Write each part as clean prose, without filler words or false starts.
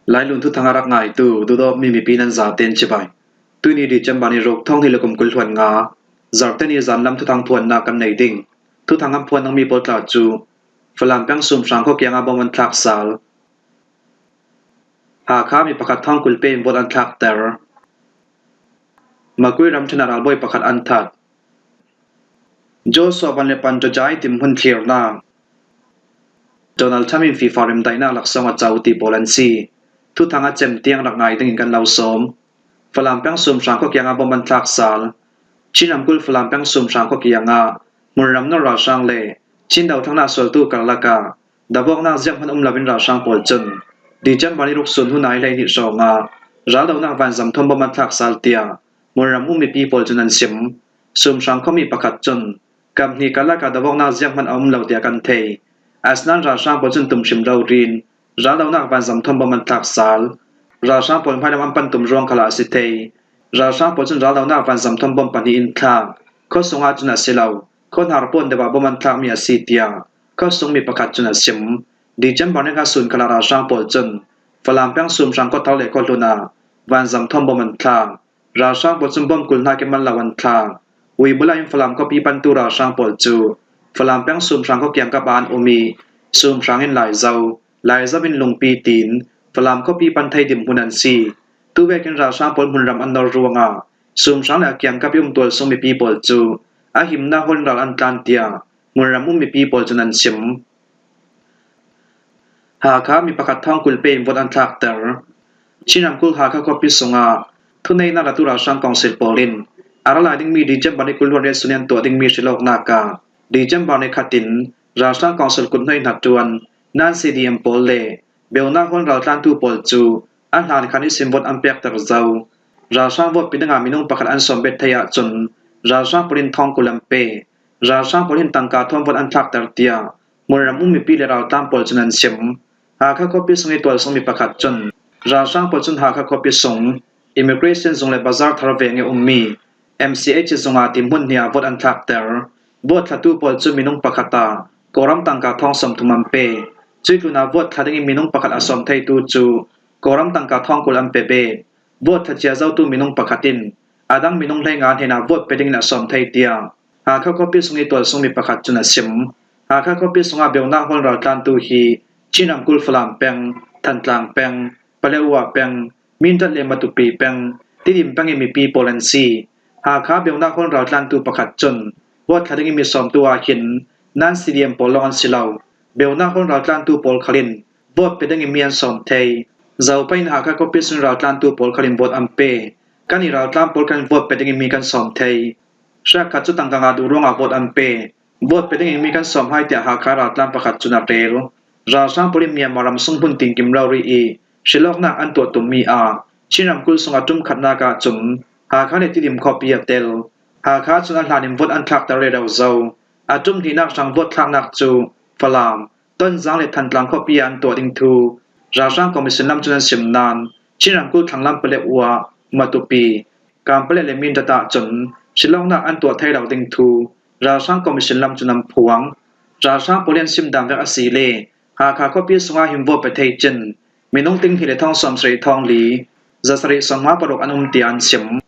Lailun thuthang a rak ngaitu duhdawtmi mipi nan zaten cibai. Tuni December ni ruk thong ni le kum 20 hluan nga zarhte ni zanlam thuthang phuannak kan nei ding. Thuthang an phuan dingmi pawl tla cu Falam peng Sumhrang khuakiang ah bom an thlak sal. Hakha mi pakhat thong 20 pe in vote an thlakter. Makui ramṭhen ah ralbawi pakhat an that. Joshua Van le Panṭajai timhmun thlirnak. Donald Trump in FIFA remdaihnak laksawng a co ti pawl an si. Thuthang a cem tiang rak ngai ding in kan lo sawm. Falam peng Sumhrang khuakiang ah bom an thlak sal. Chin ramkulh Falam peng Sumhrang khuakiang ah hmunram nawl ralhrang le Chin dothlannak sualtu karlak ah Davuaknak ziakhmanh um loin ralhrang pawl cun December ni ruk sun hunai 12 hrawng ah raldohnak vanzam thawm bom an thlak sal tiah Hmunram um mipi pawl cun an chim. Sumhrang khuami pakhat cun kaphnih karlak ah davuaknak ziakhmanh a um lo tiah kan thei. Asinain ralhrang pawl cun tumhrim rorin raldohnak vanzam thawm bom an thlak sal. Ralhrang pawl hmailam an pan tum ruang kha lah a si thei. Ralhrang pawl cun raldohnak vanzam thawm bom pahnih in thlak. Khuasung ah cun a si lo. Khuahnarpawn deuh ah bom an thlakmi a si tiah khuasung mi pakhat cun a chim. December ni kha sunkhala ralhrang pawl cun Falam peng Sumhrang khuathar le khuahlun ah vanzam thawm bom an thlak. Ralhrang pawl cun bom 20 hna ke man lo an thlak. Uibula in Falam khuapi pantu ralhrang pawl cu Falam peng Sumhrang khuakiang kap ah an um i Sumhrang in Laizo, Laizo in Lungpi tiin Falam khuapi pan theidim hmun an si. Tuvek in ralhrang pawl hmunram an nor ruangah Sumhrang le a kiangkap i umtual sung mipi pawl cu a himnak hmun ral an tlan tiah hmunram um mipi pawl cun an chim. Hakha mi pakhat thong 20 pe in vote an thlakter. Chin ramkulh Hakha khuapi sungah thuneinak latu ralhrang council pawl in a ra lai dingmi December ni 28 sun i an tuah dingmi hrilhawknak ah December ni khat in ralhrang council kuthnoi hna ṭuan nan CDM pawl le Beunak hon raltlantu pawl cu a hlan khan i sim vote an pekter zau. Ralhrang vote pi dingah minung pakhat an sawm bet thei ahcun ralhrang pawl in thong 20 an pe. Ralhrang pawl hin tangka thawm vote an thlakter tiah hmunram um mipi le raltlang pawl cun an chim. Hakha khuapi sung i tualsung mi pakhat cun ralhrang pawl cun Hakha khuapi sung Immigration zung le Bazar thar veng i ummi MCH zung ah ti hmun hnih ah vote an thlakter. Vote thlatu pawl cu minung pakhat ah Kawlram tangka thong 30 an pe. Cui tlun ah vote thla ding in minung pakhat a sawm theitu cu Kawlram tangka thong 20 an pe ve. Vote thlacia zotu minung pakhat in a dang minung 15 hnenah vote pe ding in a sawm thei tiah Hakha khuapi sung i tualsungmi pakhat cun a chim. Hakha khuapi sungah Bionak hmun raltlantu hi Chin ramkulh Falam peng, Thantlang peng, Paletwa peng, Mindat le Matupi peng, Tidim peng i mipi pawl an si. Hakha Bionak hmun raltlantu pakhat cun vote thla ding i mi sawmtu ah hin nan CDM pawl lawng an si lo. Bionak hmun raltlantu pawl khal in vote pe ding i mi an sawm thei. Zopa in Hakha khuapi sung raltlantu pawl khal in vote an pe. Kan i raltlan pawl kan vote pe ding i mi kan sawm thei. Hriakkhat cu tangka ngah duh ruangah vote an pe. Vote pe ding in mi kan sawm hai tiah Hakha raltlan pakhat cun a rel. Ralhrang pawl in Myanmar ram sung hmun tinkim rori i hrilhawknak an tuah tummi ah Chin ramkulh sungah tum khatnak ah cun Hakha le Tidim khuapi a tel. Hakha cun a hlan in vote an thlakter rero zo. A tum hnihnak hrang vote thlaknak cu Falam, Tonzang le Thantlang khuapi ah an tuah ding thu ralhrang commission lam cun an sim nain Chin ramkulh thlanglam Paletwa, Matupi, Kanpalet le Mindat ah cun hrilhawknak an tuah thai lo ding thu ralhrang commission lam cun an phuang. Ralhrang pawl an sim dan vek a si le Hakha khuapi sungah hin vote pe thei cin minung ting hnih le thong 70 thong li 756 an um tiah an chim.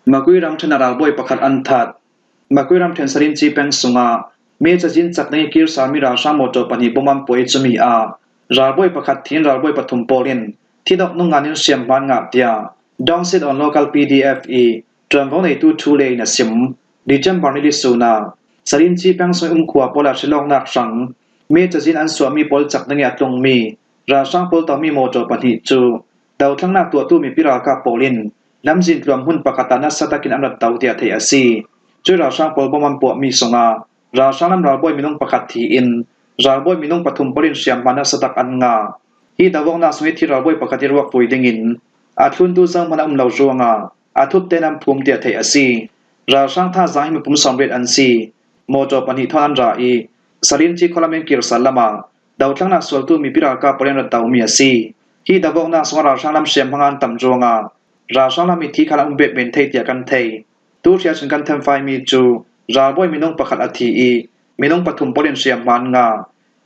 Makui ramṭhen ah ralbawi pakhat an that. Makui ramṭhen Sarinci peng sungah me cazin chak ding i kirsalmi ralhrang motor pahnih bom an puah i cumi ah ralbawi pakhat thi in ralbawi pathum pawl in thidok nungan in hriamhman ngah tiah Dongsit on Local PDF i ṭuanvo neitu Thu Le in a chim. December nili sun ah Sarinci peng sung um khua pawl ah hrilhawknak hrang me cazin an suahmi pawl chak ding i a tlungmi ralhrang pawl tomi motor pahnih cu dothlannak tuahtu mipi ralkap pawl in lamzin tluang hmun pakhat ah nasa takin an rat to tiah theih a si. Cu ralhrang pawl bom an puahmi sungah ralhrang lam ralbawi minung pakhat thi in ralbawi minung pathum pawl in hriamhma nasa tak an ngah. Hi dawoknak sung i thi ralbawi pakhat i ruak vui dingin a thluntu zohhmanh a um lo ruangah a thup tein an phum tiah theih a si. Ralhrang thazaang hi mipum 80 an si. Motor pahnih thon an ra i Sarinci khualam in Kirsal lam ah dothlannak sualtu mipi ralkap pawl in rat domi a si. Hi dawoknak sungah ralhrang lam hriamhmang an tam ruangah ralhrang lam i thi kha an um bet men thei tiah kan thei. Tu hria cun kan thenfaimi cu ralbawi minung pakhat a thi i minung pathum pawl in hriamhma an ngah.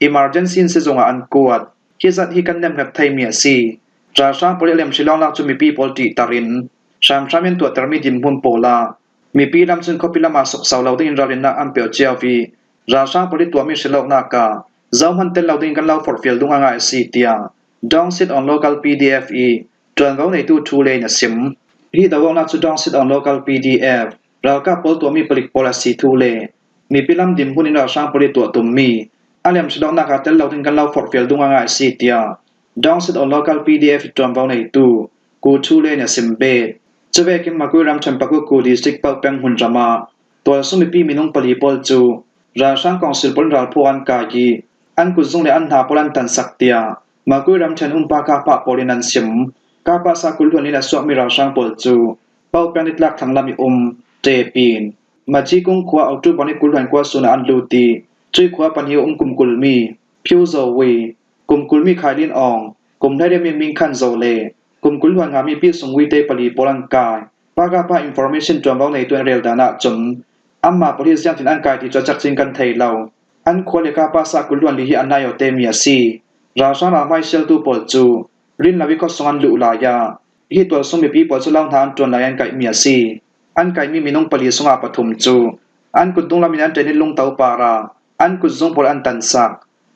Emergency in sizung ah an kuat. Hi zat hi kan nemhnget theimi a si. Ralhrang pawl i a lemhri lawnglak cu mipi pawl ṭihter in hramhram in tuahtermi dinhmun pawl ah mipi lam cun khuapi lam ah sawksau lo dingin ralrinnak an pek cio i ralhrang pawl i tuahmi hrilhawknak ah zohhmanh tel lo dingin kan lo forhfial dung a ngai a si tiah Dongsit on Local PDF i ṭuanvo neitu Thu Lane a sim. Hi dohawknak cu Dongsit on Local PDF ralkap pawl tuahmi palik pawl a si Thu le mipi lam dinhmun in ralhrang pawl i tuah tummi a lemhrilhawknak ah tel lo ding kan lo forhfial dung a ngai a si tiah Dongsit on Local PDF i ṭuanvo neitu Ku Thu Lane a sim bet. Cuvekin Makui ramṭhen Pakukku district Pauk peng hmunram ah tualsung mipi minung pali pawl cu ralhrang kongsil pawl in ralphaw an kai i an kutzung le an hna pawl an tansak tiah Makui ramṭhen umpa Kahpah pawl in an sim. Kahpah sakul hluan in a suakmi ralhrang pawl cu Pauk peng nitlak thlanglam i um Ṭepin, Macikung khua October ni 20 khua sun ah an lut i cui khua pahnih um kum kulmi Phyu Zaw Wi, kum kulmi Khai Lin Aung, kum hleiriami Ming Khan Zaw le kum 20 luan ngami Pi Sung Wi te pali pawl an kai. Pakapa information ṭuanvo neitu an rel dan ahcun anmah pawl hi ziangtin an kai ti cu a cakcin kan thei lo. An khua le kapa sa 20 luan li hi a nai temi a si. Ralhrang ralhmai sialtu pawl cu rinlo i khuasung an luh lai ah hi tualsung mipi pawl cu lo hna an ṭuan lai an kaihmi a si. An kaihmi minung pali sungah pathum cu an kutdung lam in an ṭen i lungto par ah an kutzung pawl an tansak.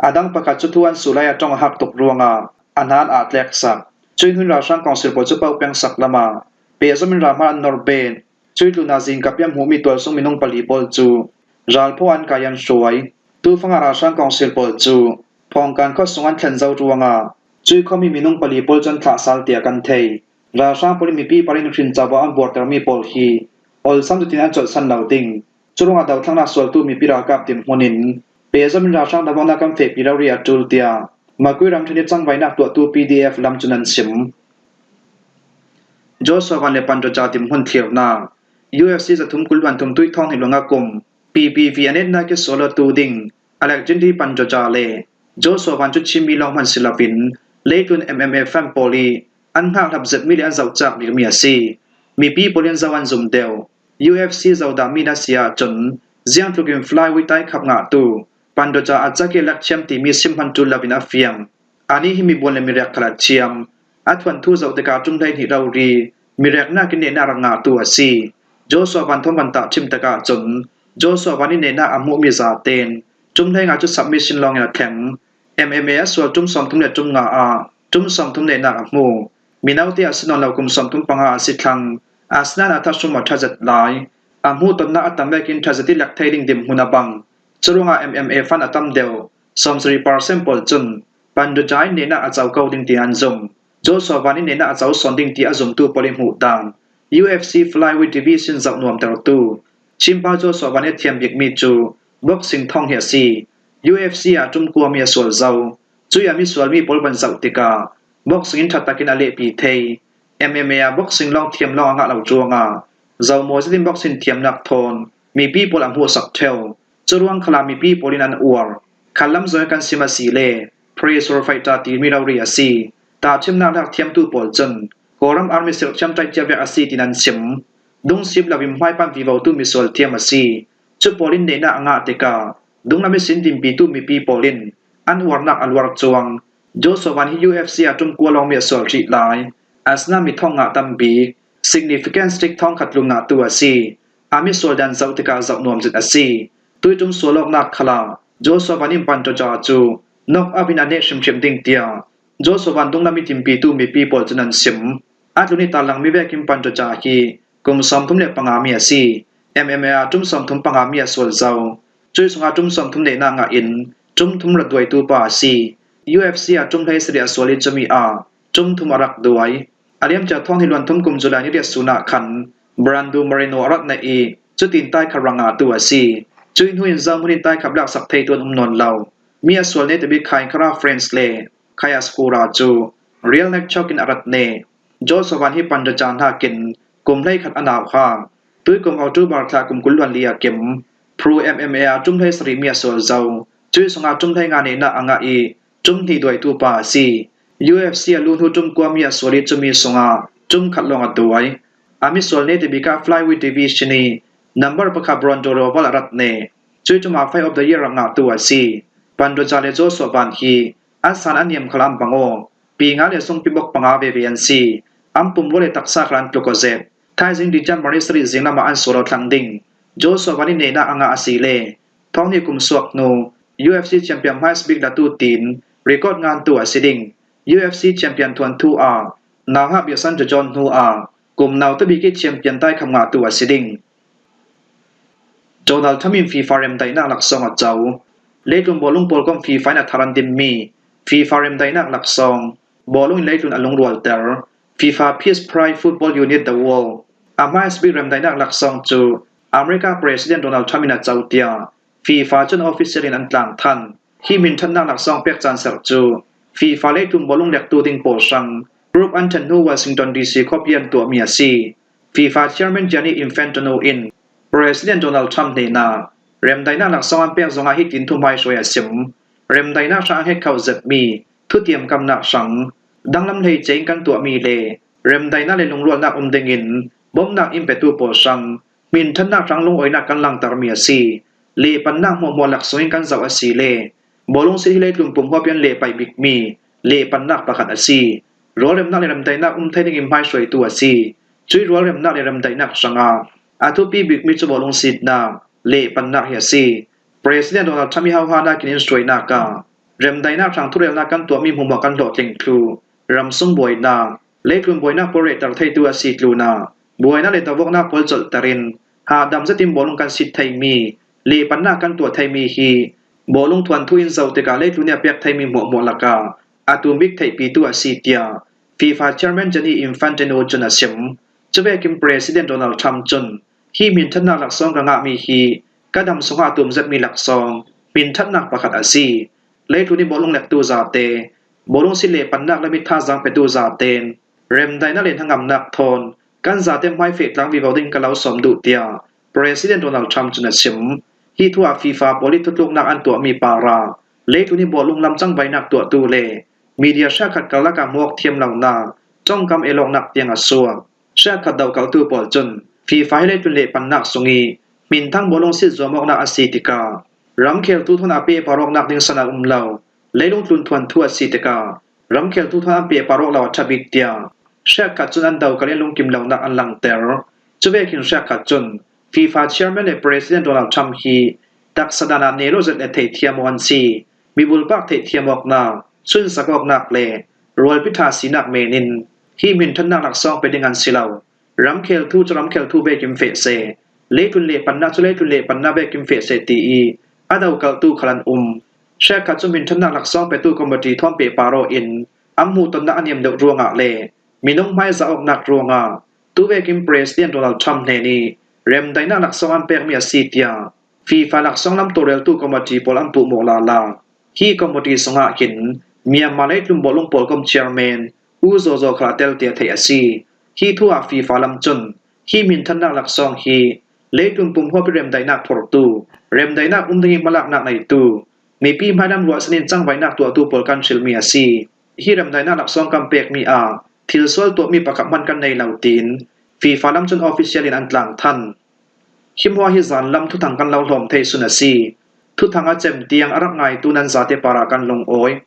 A dang pakhat cu thu an su lai a ṭong a hak tuk ruangah a hnan aa tleksak. Cui hnu in ralhrang kongsil pawl cu paoh peng sak lam ah pehzom in ralhmal an nor ben. Cui tlun ah zingkap i a hmuhmi tualsung minung pali pawl cu ralphaw an kai an hruai. Tufang ah ralhrang kongsil pawl cu Phawngkan khuasung an thlen zau ruangah cui khuami minung pali pawl cu an thlah sal tiah kan theih. Ralhrang pawl in mipi par in hrin covo an buartermi pawl hi olsam tein an colhsan lo ding. Curuangah dothlannak sualtu mipi ralkap dirhmun in pehzom in ralhrang dohnak kan fehpi rori a ṭul tiah Makui ramṭhen i cangvainak tuahtu PDF lam cun an chim. Joshua Van le Pandraja dirhmun thlirnak UFC 320 thum tuithawng hi luangah kum PPV an etnak i solo tu ding Alexandri Pandraja le Joshua Van cu chimmi lawng hmanh si loin leitlun MMA fan pawl i an hngakhlap zetmi le an zohcak bikmi a si. Mipi pawl in zoh an zum deuh. UFC zohdah mi na si ahcun ziangtluk in flyweight tai khap ngahtu Pandoja a cake lak thiam timi sim hmanh ṭul loin a fiang. Anih hi mibuan le mirek khal a thiam. A thuanthu zoh tikah ṭum 12 rori mirek nakin nehnak rak ngahtu a si. Joshua Van Thawng van tahchim tikah cun Joshua Van i nehnak a hmuhmi zaten ṭum 15 cu submission lawngin a thleng. MMA a sual ṭum 30 le ṭum nga ah ṭum 30 nehnak a hmu. Mino te a si nawn lo kum 35 a si thlang. Asinain a thahrum a ṭhazet lai. A hmuhtonnak a tam vekin ṭhazet i lek thei ding dirhmun a bang. Curuangah MMA fan a tam deuh. 70% pawl cun Pandujai nehnak a co ko ding ti an zumh. Joshua Van i nehnak a co sawn ding ti a zumtu pawl i hmuh dan. UFC flyweight division zoh nuamtertu Chimpa Joshua Van i a thiam bikmi cu boxing thong hi a si. UFC ah ṭum kuami a sual zau. Cui ah misualmi pawl van zoh tikah boxing in ṭha takin a lehpi thei. MMA ah boxing lawng thiam lawng a ngah lo ruangah zomaw zetin boxing thiamnak thawn mipi pawl a hmuhsak ṭheo. Curuang khala mipi pawl in an uar. Kha lam zong kan sim a si le pressure fighter timi rori a si. Tahchimnak lak thiamtu pawl cun Kawlram army serthiam ṭaihcia vek a si tiin an chim. Dungsip lo in hmaipan vivotu misual thiam a si. Cu pawl in nehnak a ngah tikah dunglam i sin dinpitu mipi pawl in an uarnak a luar cuang. Joshua Van hi UFC ah ṭum kua lawngmi a sual rih lai. Asinain mi thong ngah tam bik, significant strict thong khat tlum ngahtu a si. A misual dan zoh tikah zoh nuam zet a si. Tuiṭum sual awknak khala Joshua Van in Pantoja cu knock up in a neh hrimhrim ding tiah Joshua Van dunglam i timpitu mipi pawl cun an sim. A tlun i tarlangmi vekin Pantoja hi kum 35 mi a si. MMA ah ṭum 35 mi a sual zau. Cui chungah ṭum 30 nehnak ngah in ṭum thum ra duaitu pa a si. UFC ah ṭum hlei sarih a sual i cumi ah ṭum thum a rak duai. A liamcia thawng hi luan thum kum July ni riat sun ah khan Brando Moreno a rat naih i cutin tai kha rang ah tu a si. Cui hnu in zohmun in tai khap laksak theitu an um nawn lo. Mi a sual ne tibik khain khara France le Khayaskura cu real neck choke in a rat ne. Joshua Van hi pandaca nakin kum 11 a nau kha. Tuikum October thla kum 20 luan li a kim. Pro MMA ah ṭum 17 mi a sual zau. Cui sungah ṭum 15 nehnak a ngah i ṭum hnih duaitu pa a si. UFC a lu hnu ṭum kua mi a sual i cumi sungah ṭum khat lawng a duai. A misual ne tibik ah flyweight division i number pakhat Brando Roval a rat ne. Cui ṭum ah Fight of the Year a ngahtu a si. Pandoja le Joshua Van hi An san a niam khal an bang aw. Pi nga le sungpi bok panga veve an si. An pumrua le taksa khal an tluk aw zet. Thaizing December ni sarih zinglam ah an sual aw thlang ding. Joshua Van i nehnak a ngah a si le thawng nih kum suak hnu UFC champion hmaisbik latu tiin record ngantu a si ding. UFC champion thuanthu ah Nangah biasan John hnu ah kum naute bik i champion taikham ngahtu a si ding. Donald Trump in FIFA remdaihnak laksawng a co. Leitlun bawlung pawl komh FIFA in a thar an dimmi FIFA remdaihnak laksawng bawlung in leitlun a lungrualter. FIFA Peace Prize Football Unit The World a hmaisbik remdaihnak laksawng cu America President Donald Trump in a co tiah FIFA cun official in an tlang than. Hi minthatnak laksawng pek caan serh cu FIFA leitlun bawlung lektu ding pawl hrang group an then hnu Washington DC khuapi an tuahmi a si. FIFA chairman Gianni Infantino in President Donald Trump hnenah remdaihnak laksawng an pek zongah hitin thuhmai hruai a sim. Remdaihnak hrang a hngek kho zetmi thutiamkamnak hrang danglam hleice in kan tuahmi le remdaihnak le lungrualnak um dingin bawmhnak in petu pawl hrang minthannak hrang lungawinak kan langhtermi a si. Lehpannak hmuahhmuah laksawng in kan zoh a si le bawlung si hi leitlung pum huap in lehpaih bikmi lehpannak pakhat a si. Rualremnak le remdaihnak um thai dingin hmaihruaitu a si. Cui rualremnak le remdaihnak hrangah a thupi bikmi cu bawlung sitnak le pannak hi a si. President Donald Trump i hauhanak in hruainak ah remdaihnak hrang thurelnak kan tuahmi hmuhmuah kan hlawhtling thlu. Ramsung buainak, leitlun buainak pawl rehter theitu a si tluna, buainak le dovoknak pawl colhter in hahdam zetin bawlung kan sit theimi, le pannak kan tuah theimi hi bawlung thuanthu in zoh tikah leitlun nih a pek theimi hmuahhmuah lakah Atu bik theihpitu a si tiah FIFA chairman Gianni Infantino cun a chim. Cuvekin President Donald Trump cun hi minthatnak laksawng ka ngahmi hi ka dam chungah a tumzetmi laksawng minthatnak pakhat a si. Leitlun i bawlung lektu zate, bawlung si le pannak le mit thazaang petu zaten remdaihnak le hnangamnak thawn kan zate hmaifeh tlang vivo ding ka lo sawm duh tiah President Donald Trump cun a chim. Hi thu ah FIFA pawl i thutluknak an tuahmi para Leitlun i bawlung lamcang bainak tuahtu le media hriakhat karlak ah hmuak thiam lonak tongkam elawknak tiang a suak. Hriakhat dohkaltu pawl cun FIFA hi leitlun le pannak sung i minthang bawlung sit zuam awknak a si tikah ramkheltu thon a pe parawknak ding san a um lo. Leilung tlun thuanthu a si tikah ramkheltu thon an pe parawk lo a ṭha bik tiah hriakhat cun an dokal i lungkim lonak an langhter. Cuvek hin hriakhat cun FIFA chairman le President Donald Trump hi taksa dan ah nelawzet le theihthiam awk an si. Mibulpak theihthiam awknak, sunsak awknak le rualpi ṭha sinak men in hi minthannak laksawng pe ding an si lo. Ramkheltu cu ramkheltu vekim feh seh, leitlun le pannak cu leitlun le pannak vekim feh seh ti i a dokaltu khal an um. Hrialkhat cu minthannak laksawng petu committee thawng pe paro in an hmuhtonnak a niam deuh ruangah le minung hmaizah awknak ruangah Tuvekin President Donald Trump hnen i remdaihnak laksawng an pekmi a si tiah FIFA laksawng lam tawlreltu committee pawl an puhmawh lala. Hi committee zongah hin Myanmar leitlung bawlung pawl kom chairman U Zaw Zaw kha tel tiah theih a si. Hi thu ah FIFA lam cun hi minthannak laksawng hi leitlung pum huap i remdaihnak phortu, remdaihnak um ding i hmalaknak neitu, mipi hmailam ruahsan in cangvaihnak tuahtu pawl kan hrilhmi a si. Hi remdaihnak laksawng kan pekmi ah thil sual tuahmi pakhat hmanh kan nei lo tiin FIFA lam cun official in an tlang than. Himhua hi zan lam thuthang kan lo hlawm thei sun a si. Thuthang a cem tiang a rak ngaitu nan zate par ah kan lungawi.